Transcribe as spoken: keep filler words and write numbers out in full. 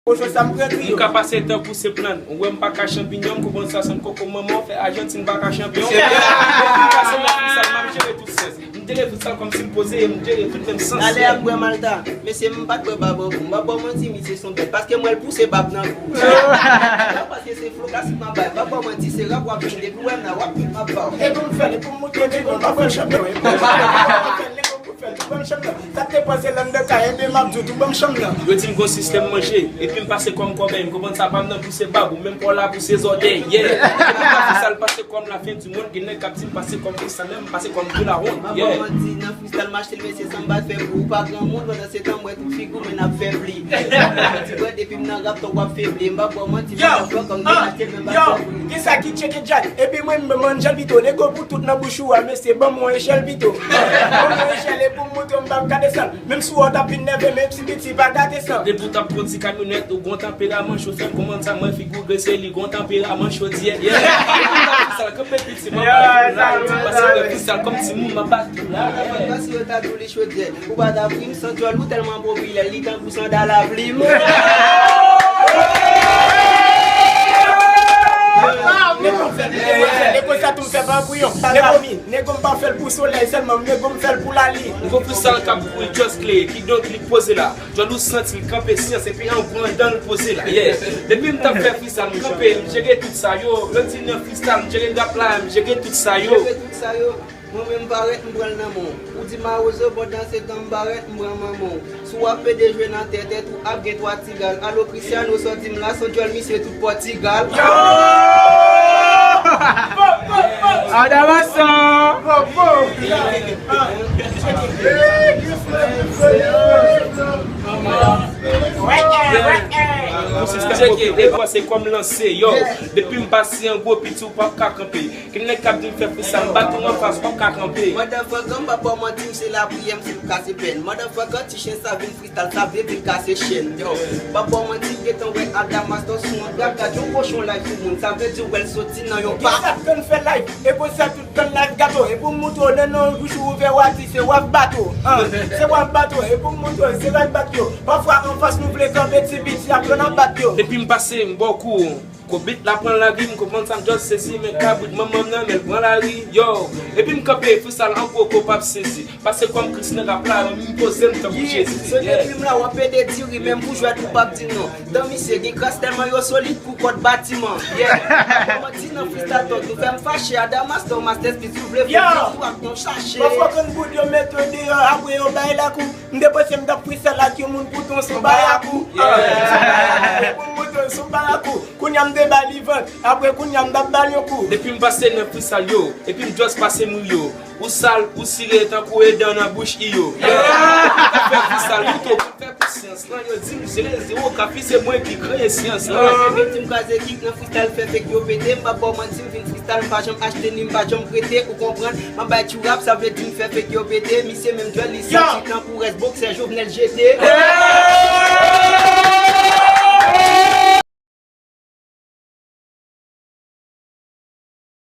Kochon sa m pran kriyo. M ka pase tankou se plann. Ou wè m pa ka chanpinyon, m konprann sa sann koko manman w fè ajantin pa ka chanpyon. Se vre. M pase nan freestyle, m ap jere tout sèz. M te leve sal kòmsi m poze, m jere tout menm sans. Talè ap bwè malta. Mesye, m pa t bwè bab ankò. M pa bwè manti, misye se yon bèt. Paske m wè l pouse bab nan kou. Paske se flo klasik m ap bay. M pa bwè manti, se rap w ap vin. Depi w wè m la, w ap vin, m ap ba w. E pou m fè l, e pou m moutre, e pou m pa fè l chanpyon. E pou m fè l, e pou m fè l, tou ban m chanm nan. Sa k te panse lann nan ka ede m ap di w tou ban m chanm nan. Yo di m gon sistèm manje, epi m pase kòm kòbèy, m konprann sa pa m nan pouse bab, ou menm pa w la pouse zòdèy, yeah. Epi m pa freestyle pase kòm la fin du monde, gen nèg k ap di m pase kòm Cristiano, m pase kòm Dulawon, yeah. M ap ba w manti, nan freestyle m achte l, mesye, sa m pa t fè pou ou, pa granmoun, pandan se tan m wè tout figi w, men n ap fè pli. Ti bwè depi m nan rap, tank w ap febli, m pa ba w manti, m ap fè kòm de matyèl, men m pa fè pli. Gen sa ki tcheke djak, epi mwen m manjèl pito, nego pou tout nan bouch ou a, mesye, ban m yon echèl pito. Ban m yon echèl, epi m moutre m pa m ka desann. Menm si w ap vin nève, menm si piti pa gate san. Depi w t ap kondi kamyonèt, ou gon tanperaman, chofè kòmandan, mwen figi w grese, li gon tanperaman chodyè. Yeah. Freestyle kanpe piti, m ap bat la. Pase freestyle kòm timoun, m ap bat la. Fòk si yo ta tou li chodyè. Ou pa ta pri m, san djòl ou tèlman popilè, li tankou sandal a plim. Nego m fè l, nego m fè l, nego sa tou m fè pa pou yon. Nego m pa fè l pou solèy sèlman, nego m fè l pou lalin. Gon freestyle k ap kouri just kle, kidonk li poze la. Djòl ou santi l kanpe syans, epi an gwo anndan l poze la, yeah. Depi m t ap fè freestyle, m kanpe, m jere tout sa yo. Yo di nan freestyle, m jere rap la, m jere tout sa yo. Jere tout sa yo. Mwen menm parèt, m pran l nan men w. Ou di mawozo, pandan se tan m parèt, m pran manman w. Si w ap pede jwe nan tè, tèt ou ap gen twa ti gal. Alo Cristiano, sa w di m la, son djòl misye tout Pòtigal. Yo! Adamastor! Tcheke, e panse kòm lanse, yo. Depi m pase an gwo piti, ou p ap ka kanpe. Gen nèg k ap di m fè freestyle, m bat ou anfas, w p ap ka kanpe. Motherfucker, m p ap ba w manti, m se lapriyè, m se pou kase pèn. Motherfucker, ti chen sa vin freestyle, sa vle di l kase chèn. Yo, m p ap ba w manti, m gentan wè Adamastor sou yon trap, gad yon kochon live sou moun, sa vle di w wè l soti nan yon pa. Gen sa k konn fè live, e konsa tout tan live gato, e pou m moutre w nan non bouch ou ouvè w a di se w ap bat ou. Se w ap bat ou, e pou m moutre w se w ap bat yo. Pafwa anfas nou vle kanpe ti biti ap yo n ap bat yo. Depi m pase, m ba w kou. Kobit la pran lari, m konprann sa m just sezi, men kabrit manman m nan, men l pran lari, yo. Epi m kanpe, freestyle an gwo, ko p ap sezi. Pase kòm Kris nan rap la, m poze m tankou Jezi. Se depi m la, w ap pede diri, menm pou jwèt ou p ap di non. Dan misye, gen kras tèlman yo solid kou kòd batiman. Yeah. Kòman di nan freestyle talk, nou fè m fache, Adamastor, masterpiece, ou vle fè tou ak yon chache. Pafwa grann bout yo mete w deyò, apre yo bay lakou. M te panse m t ap freestyle ak yon moun, poutan se yon bayakou. Se yon bayakou, e pou m moutre w se yon bayakou. Kounye a m te ba li vant, apre kounye a m t ap ba l yon kou. Depi m pase nan freestyle yo, epi m just pase m ri yo. Ou sal, ou sire tankou edan nan bouch iyo. Yo, ou fè freestyle, ou tou fè pou syans lan, yo di m jere zewo kafi, se mwen ki kreye syans lan. Yo, epi di m kraze kik nan freestyle, fè fake yo pete, m p ap ba w manti, m vin freestyle, m pa janm achte ni m pa janm prete, ou konprann, m ap bay ti rap, sa vle di m fè fake yo pete, misye menm djòl li santi tankou rès boksè Jovenel jete.